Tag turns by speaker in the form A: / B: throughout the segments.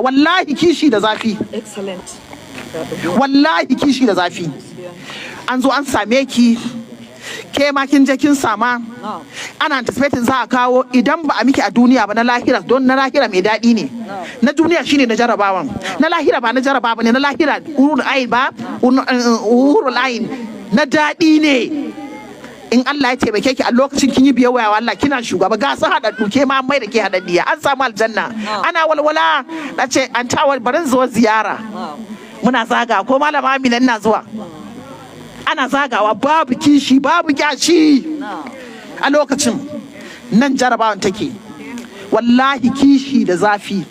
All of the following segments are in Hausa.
A: Wallahi kishi da zafi.
B: Excellent.
A: Wallahi kishi da zafi. An zo an same ki, ke ma kin je kin sama. Ana anticipating za a kawo. Idan ba a miki a duniya ba, na lahira, don na lahira mai daɗi ne. Na duniya shine na jarabawan, na lahira ba na jarabawa ne. Na lahira hurul ain ba, hurul ain na daɗi ne. In Allah ya taimake ki a lokacin kin yi biyayya wa Allah, kina shugaba, ga su haɗaɗɗu, ke ma mai da ke haɗaɗɗiya, an samu aljanna, ana walwala. Na ce an tawar barin zuwa ziyara, muna zaga ko Malama Amina, ina zuwa, ana zagawa, babu kishi, babu kyashi a lokacin nan. Jarabawan take. Wallahi kishi da zafi.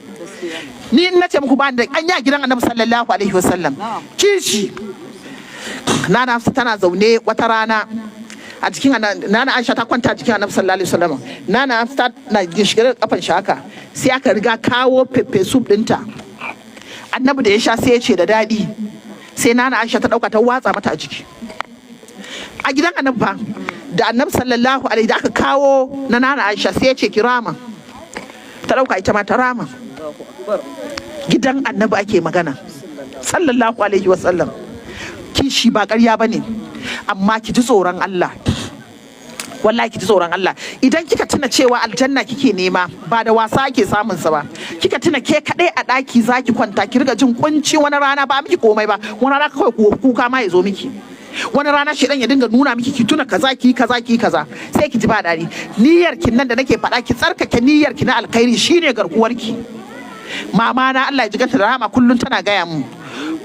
A: Ni in nace muku ba da an yi a gidan Annabi sallallahu alaihi wasallam kishi. Nana Hafsa tana zaune wata rana a jikin Nana Aisha, ta kwanta a jikin Annabi sallallahu alaihi wasallam. Nana Hafsa na shigar da kafan shi haka, sai aka riga kawo pepper soup dinta. Annabi da ya sha sai ya ce da daɗi. Sai Nana Aisha ta ɗauka ta watsa mata a jiki a gidan Annabi fa. Da Annabi sallallahu alaihi, da aka kawo na Nana Aisha, sai ya ce ki rama. Ta ɗauka ita ma ta rama. Gidan Annabi ake magana, sallallahu alaihi wasallam. Kishi ba ƙarya ba ne, amma ki ji tsoron Allah. Wallahi ki ji tsoron Allah. Idan kika tuna cewa aljanna kike nema, ba da wasa ake samun sa ba. Kika tuna ke kadai a daki zaki kwanta, ki riga jin kunci. Wani rana ba miki komai ba, wani rana kawai kuka ma ya zo miki. Wani rana shedan ya dinga nuna miki ki tuna kaza, ki kaza, ki kaza, sai ki ji ba daɗi. Niyyar ki nan da nake faɗa, ki tsarkake niyyar ki na alkhairi, shine garkuwar ki. Mama na, Allah ya jiganta da rahama, kullum tana gaya mu,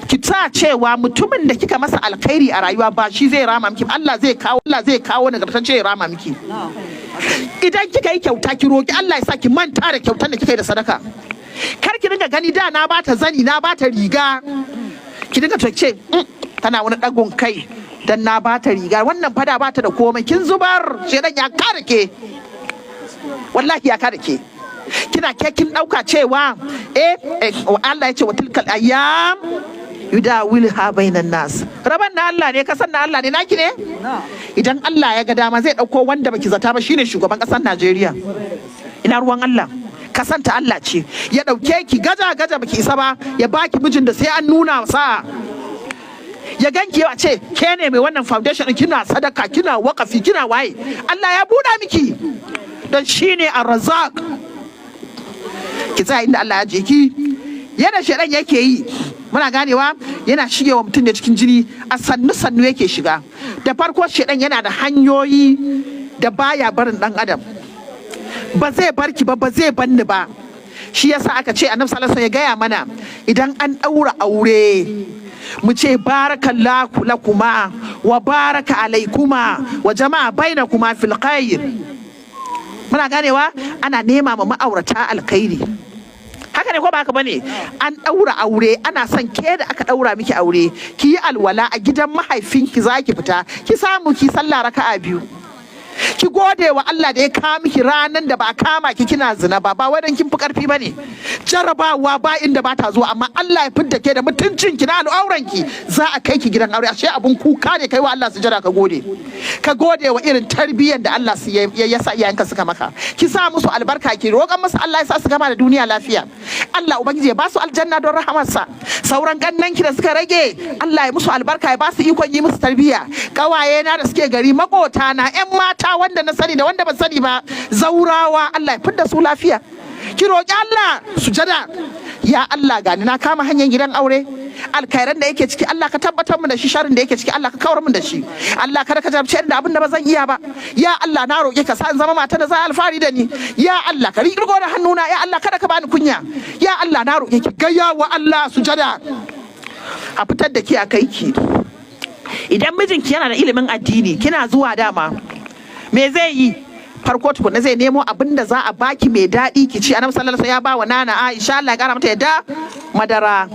A: ki sa cewa mutumin da kika masa alkhairi a rayuwa ba shi zai rama miki, Allah zai kawo, Allah zai kawo nagartacce ya rama miki. Idan kika yi kyauta, ki roki Allah ya sa ki manta da kyautar da kika yi da sadaka. Kar ki dinga gani da na bata zani, na bata riga, ki dinga ce, tana wani dagon kai dan na bata riga, wannan fada bata da komai." Kin zubar, shedan ya kare ke. Wallahi ya kare ke. Kina ke kin dauka cewa Allah ya ce wa tilkal ayyam yudawilha bainan nas. Raban na Allah ne, kasan na Allah ne, naki ne. Idan Allah ya ga dama zai dauko wanda baki zata ba, shine shugaban kasar Najeriya. Ina ruwan Allah? Kasanta Allah ce. Ya dauke ki gaja gaja, baki isa ba, ya baki mijin da sai an nuna sa ya ganki yau a ce ke ne mai wannan foundation, kina sadaka, kina wakafi, kina waye. Allah ya buɗa miki don shine ar-Razzaq. Ki tsaya inda Allah ya je ki. Yadda shedan yake yi, muna ganewa, yana shigewa mutum da cikin jini, a sannu sannu yake shiga. Da farko shedan yana da hanyoyi da baya barin dan adam. Ba zai barki ba, ba zai banni ba. Shi yasa aka ce Annabi sallallahu alaihi wasallam ya gaya mana, idan an daura aure mu ce barakallahu lakuma wa baraka alaikuma wa jama'a bainakuma fil khair. Muna ganewa, ana nema ma ma'aurata alkhairi. Haka ne ko ba haka bane? An daura aure, ana son ke da aka daura miki aure ki yi alwala a gidan mahaifinki, zaki fita ki samu ki sallah raka'a biyu, ki gode wa Allah da ya kawo miki ranan da ba a kama ki kina zina ba. Ba wai dan kin fi karfi bane. Jarabawa ba inda ba ta zuwa, amma Allah ya fidda ke da mutuncin ki na al'auran ki, za a kai ki gidan aure. Ashe abun kuka ne. Kai wa Allah sujada, ka gode, ka gode wa irin tarbiyyar da Allah su ya sa iyayenka suka maka. Ki sa musu albarka, ki roƙan musu Allah ya sa su gama da duniya lafiya, Allah ubangiji ya ba su aljanna don rahamarsa. Sauran kannan ki da suka rage, Allah ya musu albarka, ya ba su ikon yi musu tarbiyya. Kawaye na da suke gari, makota na, yan mata wanda na sani da wanda ban sani ba, zaurawa, Allah ya fidda su lafiya. Ki roƙi Allah sujada, ya Allah, gani na kama hanyar gidan aure, alkhairan da yake ciki Allah ka tabbatar mu da shi, sharrin da yake ciki Allah ka kawar mu da shi. Allah, kada ka jarabce ni da abin da ba zan iya ba. Ya Allah, na roƙe ka sa in zama mata da za a alfahari da ni. Ya Allah, ka riƙo da hannuna. Ya Allah, kada ka bani kunya. Ya Allah, na roƙe ki. Gaya wa Allah sujada, a fitar da ki a kai ki. Idan mijinki yana da ilimin addini, kina zuwa dama me zai yi? Farko tukuna zai nemo abin da za a baki mai daɗi ki ci. Annabi sallallahu alaihi wasallam ya ba wa Nana Aisha, Allah ya kara mata yadda, madara.